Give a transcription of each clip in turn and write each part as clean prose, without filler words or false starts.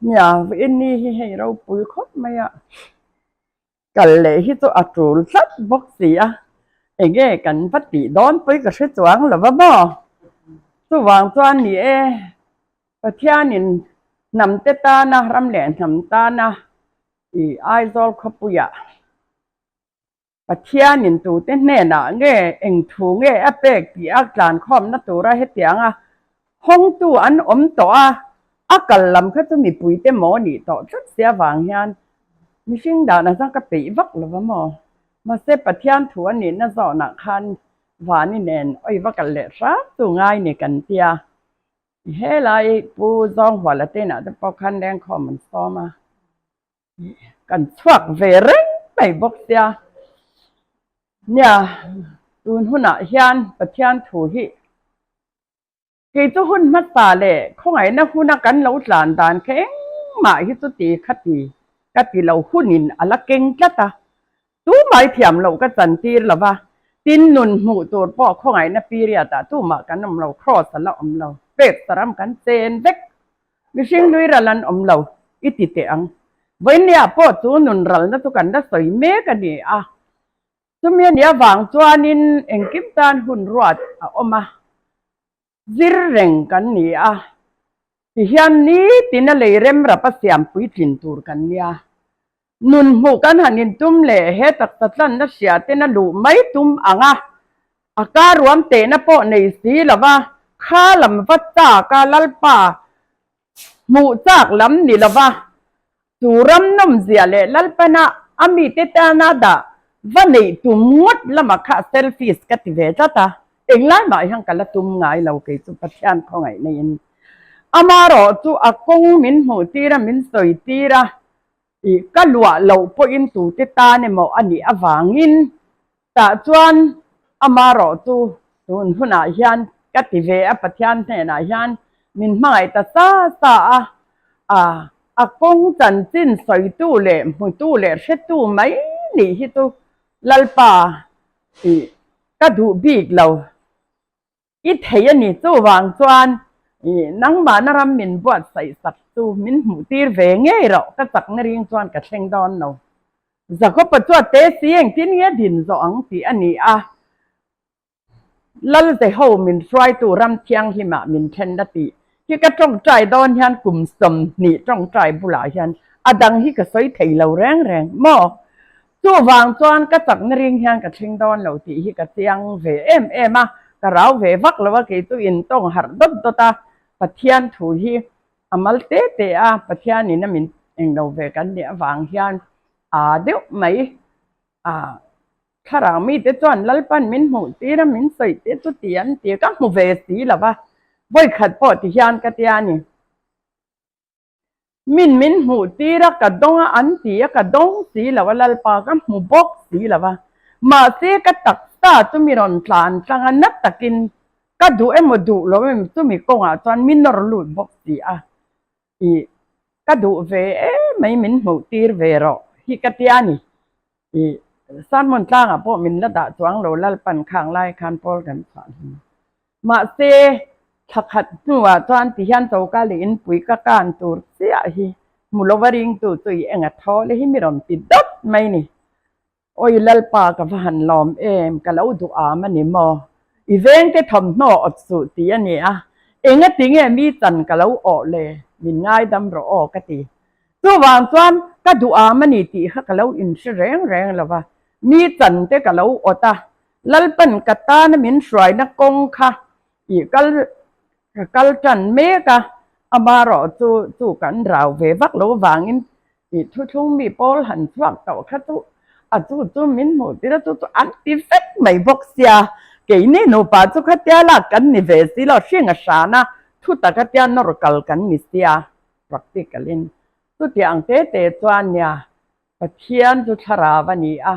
Nia, vawiin ni hi hei ropui khawp mai a, kal leh hi chu a tul tlat bawk si a, enge kan va tih dawn pawi ka hre chuang lo va maw? Chuvang chuan ni e, Pathianin hnam te tana, ram leh hnam tana i Aizawl khawpuiah Pathianin tute hnenah nge eng thu nge a pek tih a tlankhawmna tura hetianga hawngtu an awm tawh a, a kal lam kha chu mipuite maw nih tawh tlat sia vang hian mihring dan a zang ka peih vak lo va maw? Mahse Pathian thu a nihna zawnah khan Vani nen awi va kal leh hram chu ngai ni kan tia. Helai Pu Zawnghuala te inah te pawh khan lengkhawm an sawm a. Kan chhuak ve reng mai bawk sia. Nia, tun hunah hian Pathian thu hi kei chu hun hmasa leh khawngaihna huna kan lo tlan dan kha engmah hi chu ti kha ti ka ti lo hunin a la keng tlat a. Tumah i thiam loh ka chan tir lo va, tin nun hmuh tur pawh khawngaihna period ah tumah kan awm lo, cross a la awm lo, pek saram kan chen vek. Mihring hlui ral an awm lo, i ti teh ang. Vawinia pawh chu nun ralna chu kan la sawi mek a ni a. Chumi a nih avang chuanin engkim tan hun ruat a awm a, zir reng kan ni a. Tihian nitin a lei rem rap a siam puitlin tur kan nia. Nun hmuh kan han intum leh he taksa tlanna hria ten a luh mai tum ang a, a kar ruam tehna pawh nei si lo va, kha lam va chak a Lalpa hmuh chak lam ni lo va, chu ram nawmzia leh Lalpana a mite tana dah va neih tum ngawt lama kha selfish ka ti ve tlat a, englai mah hian ka la tum ngai lo kei chu Pathian khawngaih neiin. Amarawh chu a kawng min hmuh tir a, min sawi tir a, I ka luah loh pawhin tute tan emaw a nih avangin tah chuan amarawh chu tun hunah hian ka ti ve a, Pathian hnenah hian min hmangaih ta sa sa a, a a kawng chanchin sawitu leh hmutu leh hretu mai nih hi chu Lalpa i ka duh bik lo. I thei a ni, chuvang chuan nangmahna ram min buatsaih sak chu min hmuh tir ve ngei rawh, ka chakna ring chuan ka thleng dawn lo. Jakob-a chuan te si engtin nge din zawh ang tih a ni a, Lal Jeho min hruaitu ram thianghlimah min then a tih hi ka tawngtai dawn hian kum 20 tawngtai bulah hian a dang hi ka sawi thei lo reng reng maw? Chuvang chuan ka chakna ring hian ka thleng dawn lo tih hi ka chiang ve em em a, ka rau ve vak lo a, kei chu intawng harh dawt dawt a, Pathian thu hi a mal te te a, Pathianin a min englo ve kan nih avang hian aa deuh mai a, thlarau mite chuan Lalpan min hmuh tir a, min sawi te chu ti an ti a, ka hmu ve si lo va, vawikhat pawh ti hian ka tia a ni. Min min hmuh tir a, ka dawng a, an ti a, ka dawng si lo a, Lalpa ka hmu bawk si lo a. Mahse ka taksa chu mi rawn tlan tlang a, na takin ka duh emaw duh lo emaw chumi kawngah chuan mi nawr lut bawk si a. Ih, ka duh ve emai min hmuh tir ve rawh hi ka tia ni. Ih, Sermon tlangah pawh min la dah chuang lo Lalpan khang lai khan Paul kan chhuah hlum. Mahse, thla khat hnuah chuan ti hian choka leh inpui ka kan tur chiah hi hmu lova ringtu chu i eng a thaw le hi mi rawn ti dawt mai ni. Awi Lalpa ka va han lawm em, ka lo duh am a ni maw? I vengte thawmhnaw awt suh tih a ni a, engati nge mi chan ka lo awh le, min ngaidam rawh aw ka ti. Chuvang chuan ka duh am a ni tih kha ka lo inhre reng reng lo va, mi chan te ka lo awt a, Lalpan ka tana min hruaina kawng kha i kal ka kal tan mek a, amarawh chu chu kan rau ve vak lo vangin i thuthlung mi pawl han chhuak tawh kha chu a chu chu min hmuh tir a, chu chu an ti vek mai bawk sia, keini nupa chu khatia lak kan ni ve si lo, hring a hran a, thu taka tia nawr kal kan ni sia practical in chutiang te te chuan nia Pathian chu thlarau a ni a,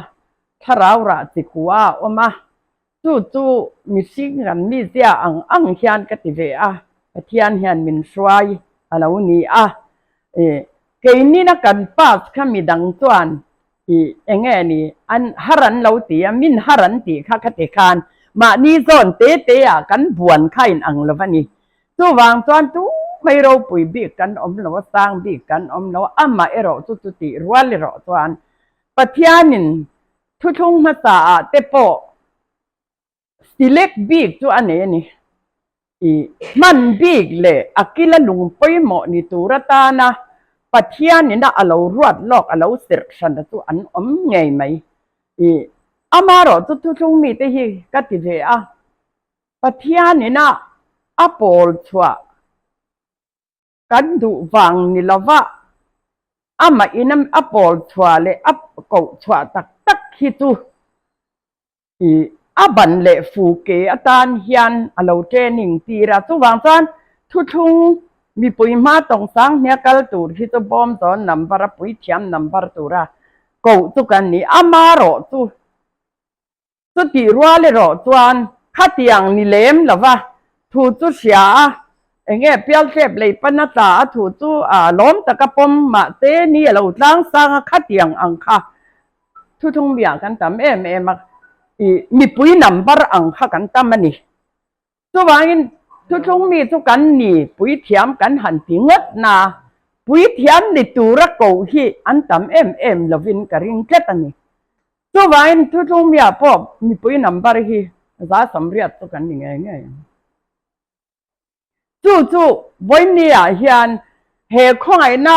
thlarau rah chi khua a awm a, chu chu mihring ram mizia ang ang hian ka ti ve a, Pathian hian min hruai a lo ni a, ih keinina kan pass kha midang chuan ih enge ni an har an lo ti a, min har an tih kha ka ti khan mahni zawn te te ah kan buan kha in ang lo va ni, chuvang chuan tu. mai, ropui bik kan awm lo a, sang bik kan awm lo a, amah erawh chu chutih rual erawh chuan Pathianin thuthlung hmasa ah te pawh select bik chu a nei a ni. I hman bik leh a kila lung pawimawh ni tur atana Pathianin a lo ruat lawk a lo serh hran chu an awm ngei mai. I amarawh chu thuthlung mite hi ka ti ve a, Pathianin a a pawl chhuah kan duh vang ni lova amah in a pawl chhuah leh a koh chhuah tak tak hi chu i a ban leh fu ke atan hian a lo training tir a. Chuvang chuan thuthlung mipui hma tawng sang hnia kal tur hi chu bawm zawn number a puithiam number tura koh chu kan ni. Amarawh chu Chutih rual erawh chuan khatiang ni lem lova thu chu hria a, enge pialtlep lei pana tla a thu chu a lawm taka pawm mahse ni a lo tlang sang a khatiang ang kha thuthlung miah kan tam em em a, ih mipui number ang kha kan tam a ni. Chuvangin thuthlung mi chu kan ni, puithiam kan han ti ngawt na, puithiam ni tura koh hi an tam em em lovin ka ring tlat a ni. Chuvangin thuthlung miah pawh mipui number hi 180 chu kan ni ngei ngei ang. Chu chu vawinia hian he khawngaihna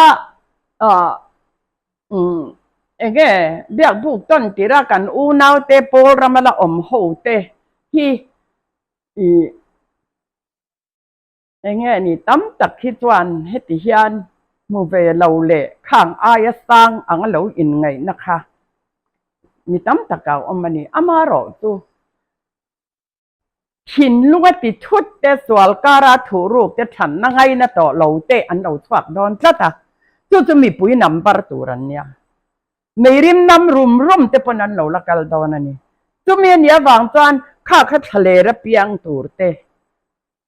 enge biakbuk tawn tira kan unaute pawl rama la awm ho te hi ih enge ni tam tak hi chuan heti hian hmu ve lo leh khang aia sang anga lo inngaihna kha mi tam tak a awm a ni. Amaherawhchu Thinlung a ti thut te, sual kara thuhruk te thanna ngaina tawh lo te an lo chhuak dawn tlat a, chu chu mipui number tur an nia. Meirim nam rum rum te pawn an lo la kal dawn a ni. Chumi a nih avang chuan kha kha thlaler a piang tur te,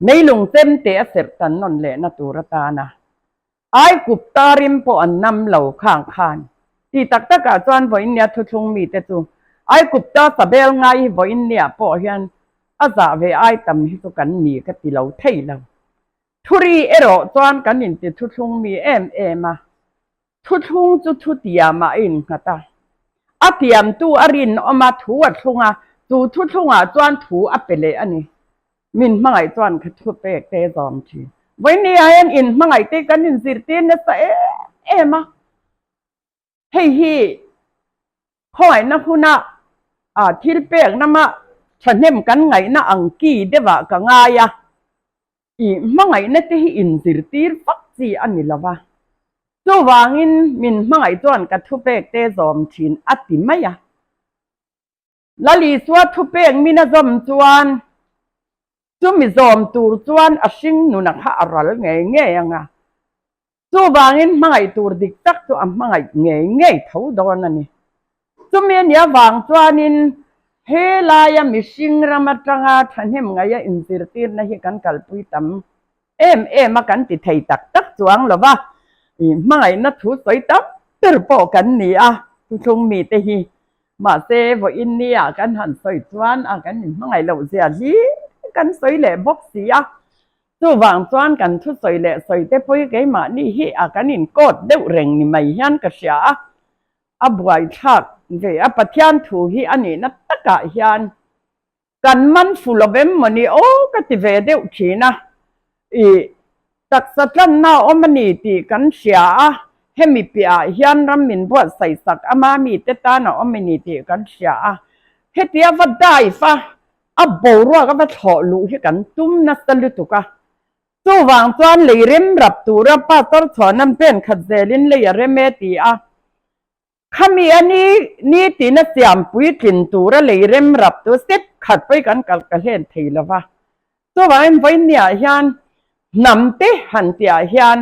meilung chem te a serh tan nawn lehna tur atana Aikup tarim pawh an nam lo khang khan. Ti tak takah chuan vawiinnia thuthlung mite chu Aikupta sabel ngai hi vawiinnia pawh hian a zah ve ai tam hi chu kan ni ka ti lo thei lo. Thuri erawh chuan kan inti thuthlung mi em em a, thuthlung chu thutiamah a innghat a. A tiamtu a rinawm a, thu a thlung a, chu thuthlungah chuan thu a pe leh a ni. Min hmangaih chuan ka thu pek te zawm thin. Vawinia hian in hmangaih te kan inzirtir nasa em em a. Hei hi khawngaihna huna thil pek lama thahnem kan ngaihna ang ki deuhah ka ngai a. I hmangaihna te hi inzirtir vak chi a ni lo va. Chuvangin min hmangaih chuan ka thu pek te zawm thin a ti mai a. Lal Isua thupek min a zawm chuan chumi zawm tur chuan a hring nuna kha a ral ngei ngei ang a. Chuvangin hmangaih tur dik tak chu a hmangaih ngei ngei tho dawn a ni. Chumi a nih avang chuanin he laia mihring ram atanga thahnem ngaia inzirtirna hi kan kalpui tam em em a kan ti thei tak tak chuang lo va, hmangaihna thu sawi tam ber pawh kan ni a, thuthlung mite hi. Mahse, vawiin nia kan han sawi chuan a kan inhmangaih loh zia hi kan sawi leh bawk si a, chuvang chuan kan thusawi leh sawi te pawh hi keimahni hi a kan inkawt deuh reng ni mai hian ka hria a, a buaithlak ve a, Pathian thu hi a nihna takah hian Kan man fu lo em maw ni aw ka ti ve deuh thin a, i taksa tlanna a awm a ni tih kan hria a, hemi piahah hian ram min buatsaih sak a mami te tan a awm a ni tih kan hria a, hetia va dive a, a boruak a va thlawh luh hi kan tum nasa lutuk a, chuvang chuan lei rem rap tura pastor chhuahna pen khat zelin lei a rem e ti a. Khami a ni ni tina siam puitlin tura lei rem rap tu step khat pawh kan kalh ka hlen thei lo va. Chuvangin vawinia hian hnam te han tihah hian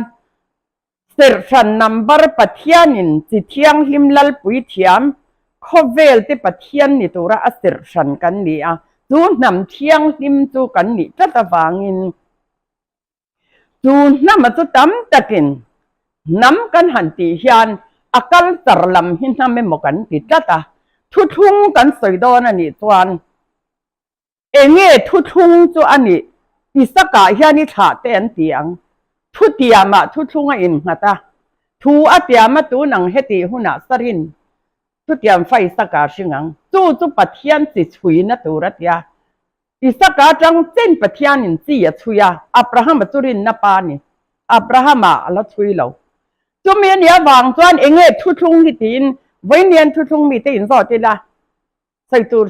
serhhran number Pathianin chi thianghlim lalpui thiam khawvel te Pathian ni tura a serhhran kan ni a, chu hnam thianghlim chu kan nih tlat avangin Chu hnama chu tam takin hnam kan han tih hian a culture lam hi hnam emaw kan ti tlat a, thuthlung kan sawi dawn a nih chuan enge thuthlung chu a nih Isakah hian i thlah te an ti ang. Thutiamah thuthlung a innghat a, thu a tiam a tun ang hetih hunah sarin thutiam fa Isaka hring ang. Chu chu Pathian chi chhuina tur a ti a. Isaka atang chen Pathianin chi a chhui a, Abrahama chu rinna pa a ni. Abrahama a la chhui lo. Chumi a nih avang chuan enge thuthlung hi tiin vawiin thuthlung mite inzawt ila sawi tur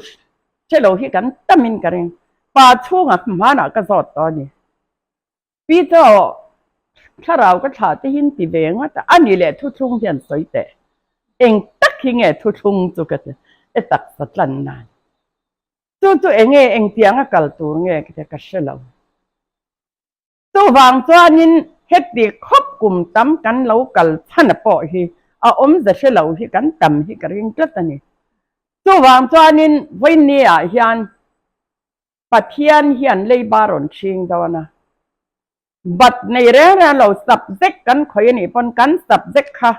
hre lo hi kan tamin ka ring. Pa chhunga hmanah ka zawt tawh a ni. Peter aw, thlarau ka thlah te hin ti ve ngawt a, ani leh thuthlung hian sawi teh. Eng tak hi nge thuthlung chu ka ti e taksa tlan nan. Chu chu enge engtiang a kal tur nge ka ti ka hre lo. Chuvang chuanin heti khawp kum tam kan lo kal chhan a pawh hi a awmze hre lo hi kan tam hi ka ring tlat a ni. Chuvang chuanin vawiin ah hian Pathian hian leiba rawn chhing dawn a, bat nei reng reng lo subject kan khawih a nih pawn kan subject kha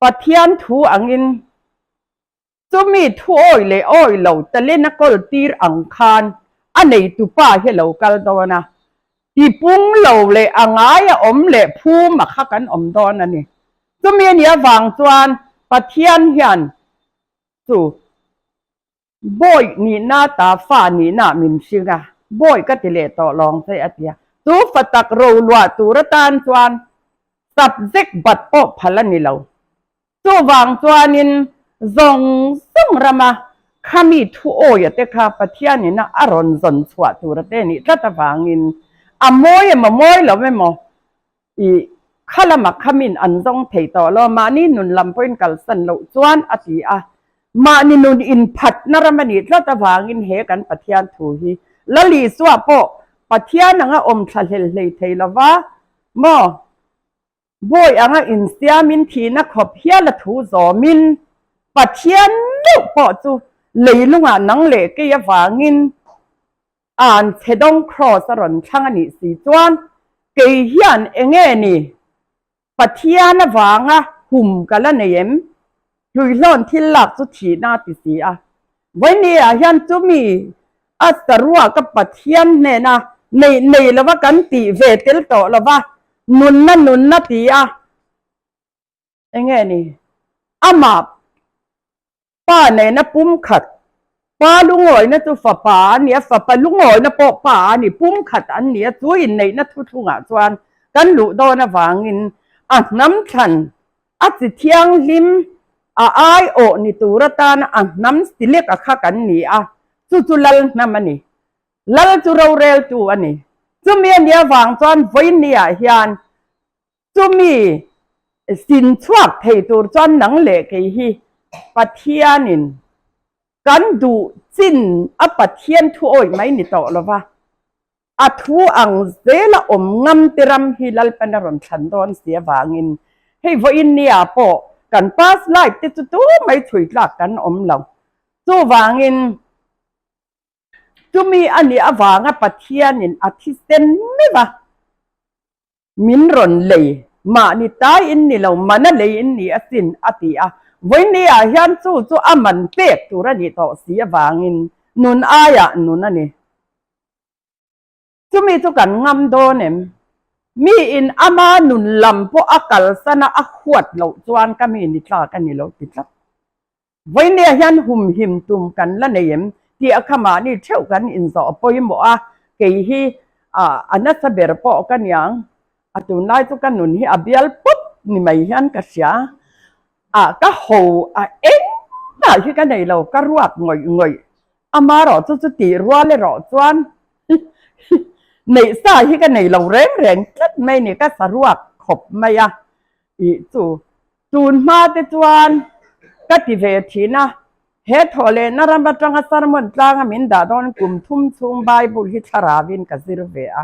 Pathian thu angin chumi thu awi leh awi lo talent a kawl tir ang khan a neitupa hi a lo kal dawn a, tipung lo leh a ngai a awm leh phum a kha kan awm dawn a ni. Chumi a nih avang chuan Pathian hian chu Bawi nihna ta fa nihna min hring a, bawi ka ti leh tawh lawng che a ti a. Chu fa tak ro luah tur atan chuan subject bat pawh phal a ni lo. Chuvang chuanin zawng zawng rama khami thu awia te kha Pathianina a rawn zawn chhuah tur a te nih tlat avangin a mawi emaw mawi lo emaw I kha lama khamin an zawng thei tawh lo, mahni nun lam pawhin kalsan loh chuan a ti a. Mahni nun inphatna ram a nih tlat avangin he kan Pathian thu hi Lal Isua pawh Pathian anga awm thla hlel hlei thei lova maw? Bawi anga insiamin thihna khawp hial a thu zawmin Pathian meuh pawh chu leilungah nang leh kei avangin An chhedawng kraws a rawn thlang a nih si chuan kei hian enge ni Pathian avanga hum ka la nei em? Hluihlawn thil lak chu thihna a ti si a. Vawiini ah hian chumi a saruaka Pathian hnena neih nei lova kan tih ve tel tawh lova nunna nunna ti a enge ni amah Pa nena pumkhat, pa lungawina chu fapa a ni a, fapa lungawina pawh pa a ni, pumkhat an ni a, chu inneihna thuthlungah chuan kan luh dawn avangin a hnam thlan, a chi thianghlim, a aiawh ni tur atana a hnam silek a kha kan ni a, chu chu lal hnam a ni. Lal chu roreltu a ni. Chumi a nih avang chuan vawiinniah hian Chumi sin chhuak thei tur chuan nang leh kei hi Pathianin kan duh chin a Pathian thu awih mai ni tawh lova, a thu ang zela awm ngam te ram hi Lalpan a rawn thlan dawn si avangin hei vawiin nia pawh kan past life te chu tu mai chhui tlak kan awm lo. Chuvangin chumi a nih avanga Pathianin a thisen meuh a. Min rawn lei, mahni tai in ni lo, mana lei in ni asin, a ti a. Vawiini ah hian chu chu a man pek tur a nih tawh si avangin nun aiah nun a ni. Chumi chu kan ngam dawn em? Mi in ama nun lam pawh a kalsan a, a huat loh chuan ka mi ni tlak a ni lo ti tlat. Vawinia hian humhim tum kan la nei em tih a kha mahni theuh kan inzawh a pawimawh a, kei hi a nasa ber pawh ka niang, a tunlai chu ka nun hi a bial pawp ni mai hian ka hria a, ka ho a engmah hi ka nei lo, ka ruak ngawih ngawih, amarawh chu chutih rual erawh chuan neih sa hi ka nei lo reng reng tlat mai ni, ka saruak khawp mai a, ih chu. Tun hma te chuan ka ti ve thin a, he thawhlehna ram atanga sermon tlanga min dah dawn kum thum chhung Bible hi thlarauin ka zir ve a.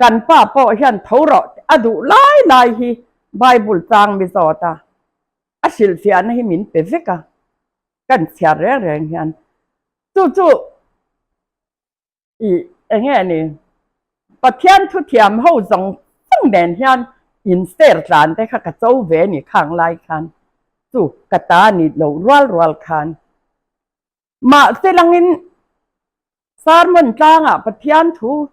Kan pa pawh hian tho rawh a duh lai lai hi Bible chang mi zawt a, a hrilhfiahna hi min pe vek a, kan chhiar reng reng hian chu chu I enge ni? Pathian thuthiam ho zawng zawng nen hian in ser tlan te kha ka cho ve ni khang lai khan chu ka ta ni lo rual rual khan. Mahse langin sermon tlangah Pathian thu.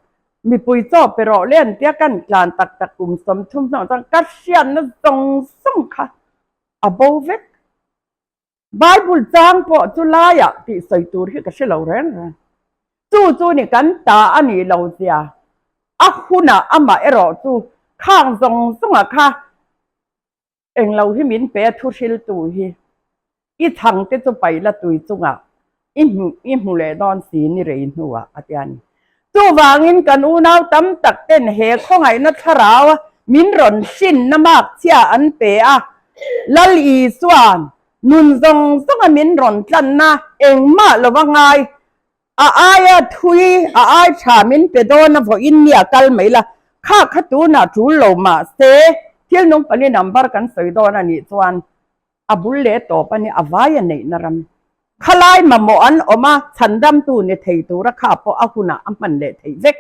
Mipui chaw pe rawh le an tia kan tlan tak tak kum 30 hnawh chuan ka hriatna zawng zawng kha a bo vek. Bible chang pawh chu laiah tih sawi tur hi ka hre lo reng reng. Chu chu ni kan ta a nih lo zia a hunah amah erawh chu khang zawng zawnga kha Englo hi min pe a thu hriltu hi i chhang te chu paila tui chungah i hmu i hmu leh dawn si ni rei hnuah a ti a ni. Chuvangin kan unau tam tak ten he khawngaihna thlarau a min rawn hrinna mak chhia an pe a, Lal Isua'n nun zawng zawnga min rawn tlanna engmah lova ngai A aia thui, a ai tha min pe dawn a vawiin nia kal mai la, kha kha tunah tul lo mah se, thil nung pali number kan sawi dawn a nih chuan a bul leh tawp a ni, a vai a neihna ram. Khalai mamawh an awm a, chhandamtu ni thei tura kha pawh a hunah a hman leh theih vek.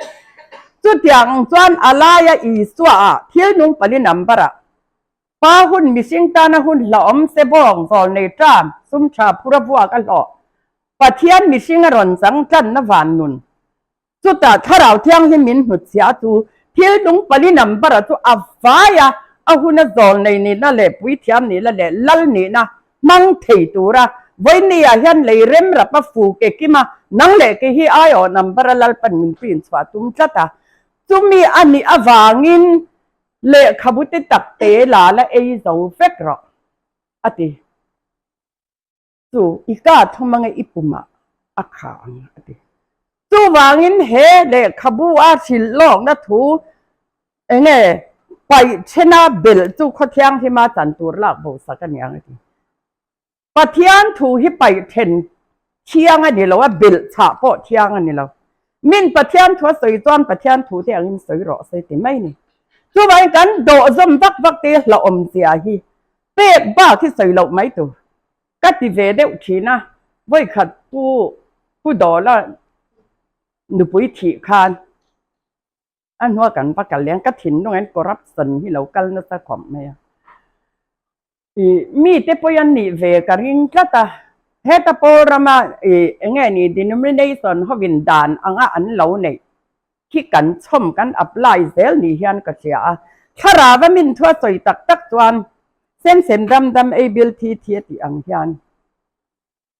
Chutiang ang chuan a laia Isua ah thil nung pali number ah Pa hun mihring tana hun hlauhawm se bawng zawl nei ṭam sum ṭha phur a vuak a hlawh. Pathian mihring a rawn chang tlanna van nun. Chutah Thlarau Thianghlim min hnutchhiah chu thil nung pali number a chu a vai a, a huna zawl nei nihna leh puithiam nihna leh lal nihna hmang thei tura vawinia hian lei rem rap a fu ke kim a, nang leh ke hi aiawh number a Lalpan min puiin chhuah tum tlat a. Chumi a nih avangin Lehkhabu te tak te la la ei zo vek rawh, a ti. Chu i ka thum ange i pumah a kha ang, a ti. Chuvangin he lehkhabu a hrilh lawkna thu enge paih thena belh chu khawthianghlima chan tur lak bo sak a ni ang, a ti. Pathian thu hi paih then thiang a ni lo a, belh chhah pawh thiang a ni lo. Min Pathian thu a sawi chuan Pathian thu te angin sawi rawh se ti mai ni. Chuvangin kan dawh zawm vak vak te hlauhawm zia hi pek bak hi sawi loh mai tur ka ti ve deuh thin a, vawikhat pu Pu Dawla nupui thih khan A hnua kan va kal leng ka thinlung in corruption hi lo kal nasa khawp mai a. I mite pawh an nih ve ka ring tlat a, heta pawl rama i enge ni denomination hovin dan anga an lo neih khi kan chhawm kan apply zel ni hian ka hria a. Thlarau a min thu a sawi tak tak chuan sem sem dam dam ei bil thi thi a tih ang hian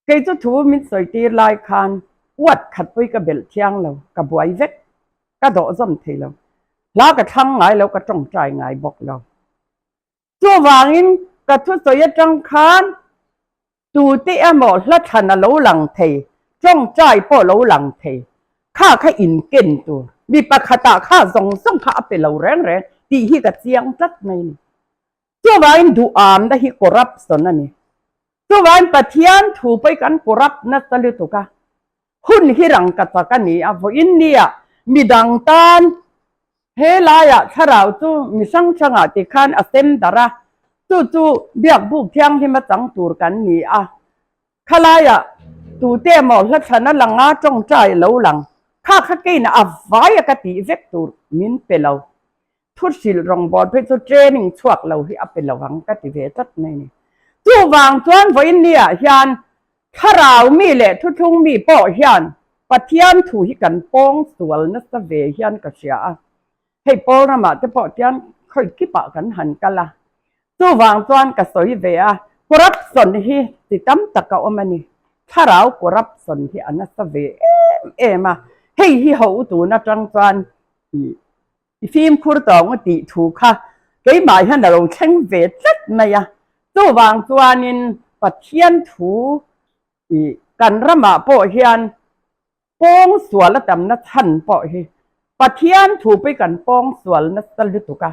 Kei chu thu min sawi tir lai khan uat khat pawh hi ka belh thiang lo, ka buai vek, ka dawh zawm thei lo. Hla ka thlang ngai lo, ka tawngtai ngai bawk lo. Chuvangin ka thusawi atang khan tute emaw hla thlan a lo lang thei, tawngtai pawh lo lang thei, kha kha inken tur, mi pakhatah kha zawng zawng kha a pe lo reng reng tih hi ka chiang tlat mai a ni. Chuvangin duhamna hi corruption a ni. Chuvangin Pathian thu pawh hi kan corrupt nasa lutuk a, hun hi rang ka chak a ni a, vawiin nia midang tan he laiah thlarau chu mi hrang hrangah tikhan a sem darh a, chu chu biakbuk thianghlim a chang tur kan ni a. Khalaiah tute emaw hla thlan a lang a, tawngtai a lo lang. Kha kha keina a vai a ka tih vek tur min pe lo. Thu hrilh rawngbâwl phei chu training chhuak lo hi a pe lo ang ka ti ve tlat mai a ni. Chuvang chuan vawiin niah hian thlarau mi leh thuthlung mi pawh hian Pathian thu hi kan pawng sual nasa ve hian ka hria a. Hei pawl ramah te pawh tian khawi kipah kan han kal a. Chuvang chuan ka sawi ve a, corruption hi chi tam tak a awm a ni. Thlarau corruption hi a nasa ve em em a. Hei hi ho tun atang chuan I fimkhur tawng a tih thu kha keimah hian a lo thleng ve tlat mai a. Chuvang chuanin Pathian thu i kan ramah pawh hian pawng sual a tamna chhan pawh hi Pathian thu pawh hi kan pawng sual nasa lutuk a.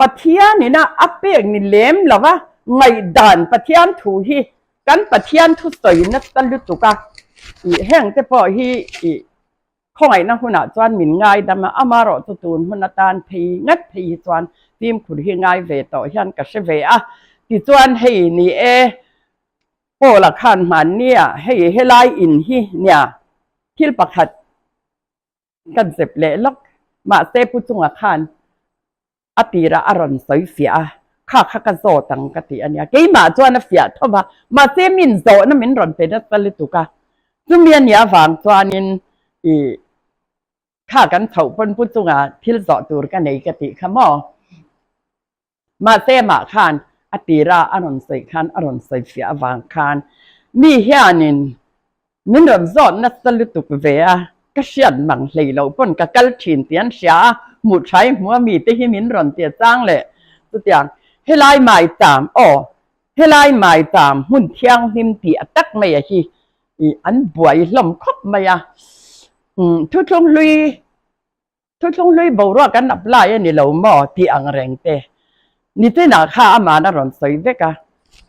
Pathian ina a pek ni lem lo va, ngaihdan Pathian thu hi kan Pathian thu sawi nasa lutuk a. I heng te pawh hi i Khawngaihna hunah chuan min ngaidam a, amarawh chu tun hun atan phei ngat phei hi chuan fimkhur hi ngai ve tawh hian ka hre ve a. Tichuan hei ni e, Paula khan hmannia hei helai in hi nia thil pakhat ka zep leh lawk, mahse Pu Chunga khan A tirah a rawn sawi fiah a, kha kha ka zawt ang ka ti a nia. Keimah chuan a fiah tho va, mahse min zawhna min rawn pe nasa lutuk a. Chumi a nih avang chuanin i Kha kan chhoh pawn pu chunga thil zawh tur ka nei ka tih kha maw? Mahse mah khan a tira a rawn sawi khan a rawn sawi fiah avang khan mi hianin min rawn zawt nasa lutuk ve a, ka hriat mang hlei loh pawn ka kal thin tih an hria a, hmuh tha i hmu a mite hi min rawn ti a chang leh chutiang helai maicham aw helai maicham hmun thianghlim tih a tak mai a hi ih an buai hlawm khawp mai a, thuthlung hlui Thuthlung hlui boruak kan apply a ni lo maw tih ang reng te nitinah kha aman a rawn sawi vek a.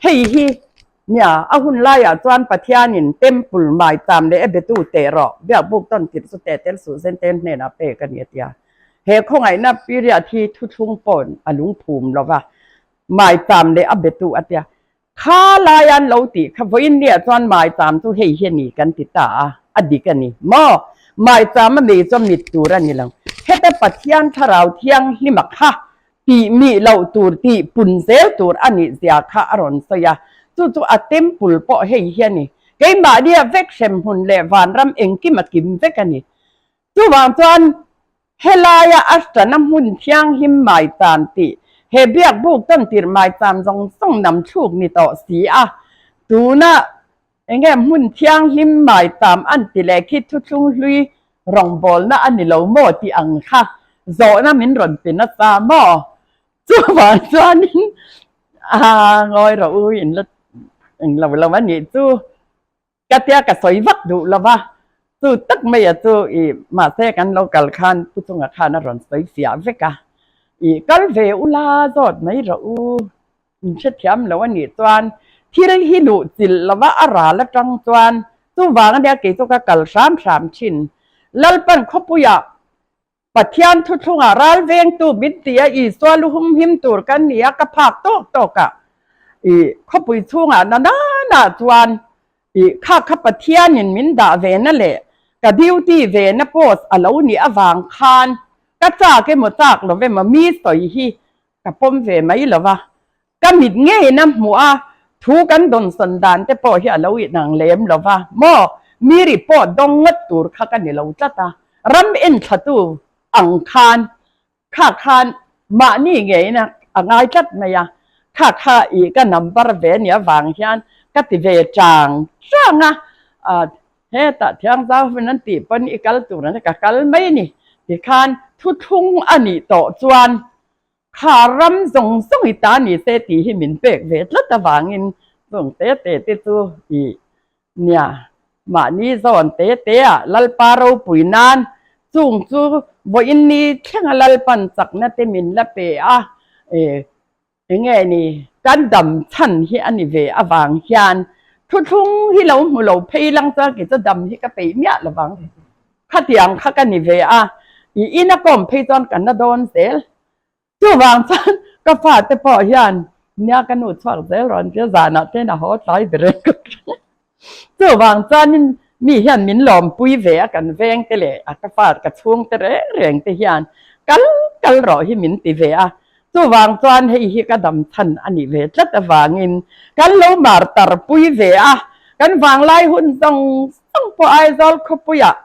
Hei hi nia a hun laiah chuan Pathianin temple maicham leh a betu teh rawh biakbuk tawn tirh chu teh tel suh zen ten hnenah pek a ni a ti a. He khawngaihna period hi thuthlung pawn a lungphum lo va, maicham leh a betu a ti a. Kha lai an lo tih kha vawiin nia chuan maicham chu hei hi a ni kan ti ta a, a dik a ni maw? Maicham a mei chuan mit tur a ni lo. Heta Pathian thlarau thianghlima kha tih mih loh tur, tih pun zel tur a nih zia kha a rawn sawi a, chu chu a temple pawh hei hi a ni. Keimahnia vek hremhmun leh vanram engkim a kim vek a ni. Chuvang chuan helaia Ashtana hmun thianghlim maicham tih he biakbuk tawntirh maicham zawng zawng nam thluk ni tawh si a, tuna enge hmun thianghlim maicham an ti leh khi thuthlung hlui rawngbawlna a ni lo maw tih ang kha zawhna min rawn pe nasa maw? Chuvang chuanin a ngawi rawh u in la englo lo a nih chu. Ka tia ka sawi vak duh lo va, chu tak mai a chu i mahse kan lo kal khan pu chunga khan a rawn sawi fiah vek a, i kal ve ula zawt mai rawh u, in hrethiam lo a nih chuan thil hi luh chilh lo va a ral atang chuan chuvang ania kei chu ka kal hram hram thin. Lalpan khawpuiah Pathian thuthlungah ral vengtu min ti a, Isua lu humhim tur kan ni a, ka phak tawk tawk a, i khawpui chhungah na nana chuan i kha kha Pathianin min dah ve na leh ka duty ve na post a lo nih avang khan ka chak emaw chak lo emaw mi sawi hi ka pawm ve mai lo va, Ka mit ngeiin a hmuh a, thu kan dawnsawn dan te pawh hi a lo inang lem lo va, maw mi report dawng ngawt tur kha ka ni lo tlat a, ram enthlatu ang khan kha khan mahni ngeiin a ngai tlat mai a, kha kha i ka number ve nia avang hian ka ti ve chang chang a, hetah thiangzau hun an tih pawn i kal tur an ka kal mai a ni, tikhan thuthlung a nih tawh chuan Kha ram zawng zawng i ta ni se tih hi min pek ve tlat avangin chung te te te chu i nia mahni zawn te te ah Lalpa ropui nan chung chu vawiin ni thlenga Lalpan chakna te min la pe a e enge ni kan dam chhan hi a ni ve avang hian thuthlung hi lo hmu lo phei lang chuan kei chu dam hi ka peih miah lovang. Khatiang kha ka ni ve a, i in a kawm phei chuan ka na dawn zel. Chuvang chuan ka fate pawh hian nia ka nu chhuak zel rawn tia zanah te in a haw tlai ber em ka hria. Chuvang chuanin mi hian min lawmpui ve a kan veng te leh a ka fa ka chhung te reng reng te hian kal kal rawh hi min ti ve a. Chuvang chuan hei hi ka dam chhan a nih ve tlat avangin kan lo mar tar pui ve a, kan vanglai hun zawng Chang pawh Aizawl khawpuiah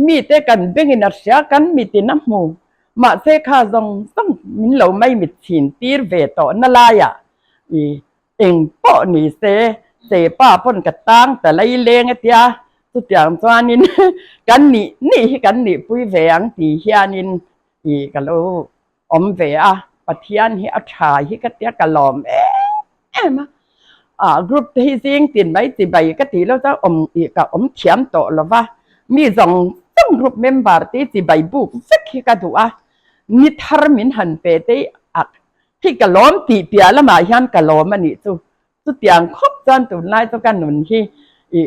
mite kan bengin a hria, kan mitin a hmu. Mahse kha zawng zawng min lo mai mit chhin tir ve tawh na laiah i eng pawh ni se, che pa pawn ka tang ta lei leng a tia, chutiang chuanin kan nih nih hi kan nihpui ve ang ti hianin i ka lo awm ve a, Pathian hi a tha hi ka tia ka lawm em em a, ah group te hi zing tin mai chi bai ka tih lo chuan awm ih ka awm thiam tawh lo va, mi zawng zawng group member te chi bai buk vek hi ka duh a, ni thar min han pe te ah hi ka lawm tih piah lamah hian ka lawm a nih chu, Chutiang khawp chuan tunlai chu ka nun hi i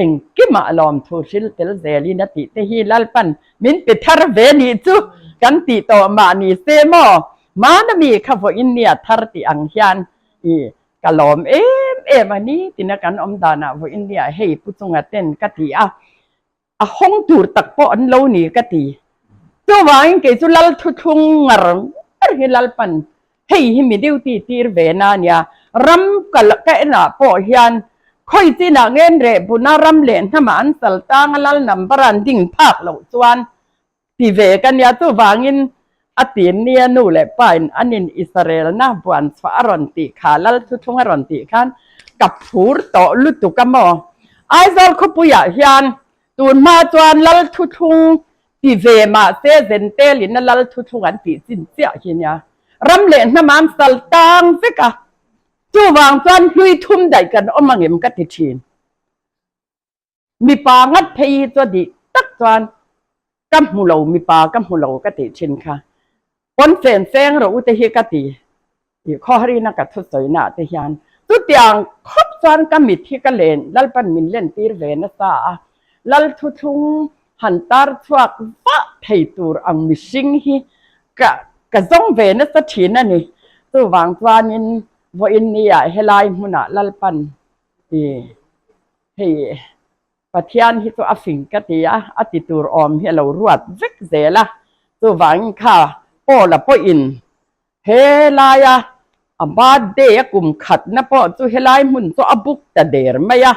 engkimah lawmthu hril tel zelin a tih te hi Lalpan min pe thar ve nih chu kan tih tawh mah ni se maw? Hmana mi kha vawiin nia thar tih ang hian i ka lawm em em a ni tina kan awm danah vawiin nia hei Pu Chunga ten ka ti a. A hawng tur tak pawh an lo ni ka ti. Chuvangin kei chu Lal thuthlung ngar ngar hi Lalpan hei hi mi duty tir ve na nia. Ram ka ka enah pawh hian khawi chinah ngen reh buna ram leh hnamah an sal tanga Lal number an ding phak loh chuan. ti ve ka nia. Chuvangin a tin nia nu leh pa in an in Israelna buan chhuah a rawn tih kha, Lal thuthlung a rawn tih khan ka phur tawh lutuk a maw? Aizawl khawpuiah hian tun hma chuan Lal thuthlung ti ve mahse Zentelin a Lal thuthlung an tih chin chiah hi nia. Ram leh hnam an sal tang vek a, chuvang chuan hlui thum daih kan awm angem ka ti thin. Mipa ngat phei hi chu a dih tak chuan ka hmu lo, mipa ka hmu lo ka tih thin kha. Pawn fen feng rawh u te hi ka ti tih khawharina ka thusawi ah te hian chutiang khawp chuan ka mit hi ka len, Lalpan min len tir ve nasa a, Lal thuthlung han tar chhuak vah thei tur ang mihring hi ka ka zawng ve nasa thin a ni. Chuvang chuanin vawiin nia helai hmunah Lalpan i Hei Pathian hi chu a fing ka ti a, a ti tur awm hi a lo ruat vek zel a, chuvangin kha Paula pawhin helaia a birthday a kum khatna pawh chu helai hmun chu a book ta der mai a,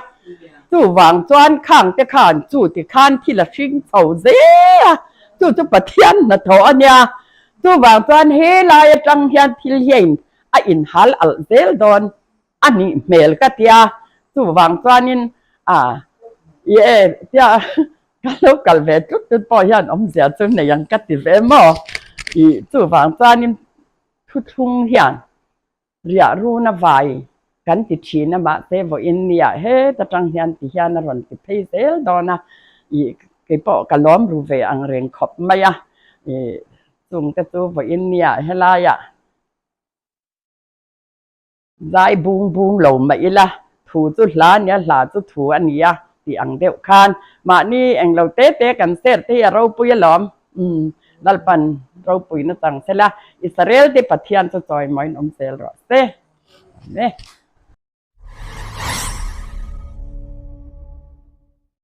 chuvang chuan khang te khan chu ti khan thil a hring chho zel a, chu chu Pathian hnathawh a nia, chuvang chuan helai atang hian thil hian a inhal alh zel dawn. A nih hmel ka tia, chuvang chuanin a i e tia ka lo kal ve tlut tlut pawh hian awmzia chu nei ang ka ti ve maw i chuvang chuanin thuthlung hian riah runa vai kan ti thin a mahse vawiin nia heta tang hian ti hian a rawn ti phei zel dawn a i keipawh ka lawm ru ve ang reng khawp mai a i chungte chu vawiin nia helaiah. Zai bung bung lo mah ila, thu chu hla a nia, hla chu thu a nia tih ang deuh khan mahni englo te te kan ser te hi a ropui alawm. Umm, Lalpan ropui na chang sela, Israel te Pathian chu chawimawiin awm zel rawh se. Amen.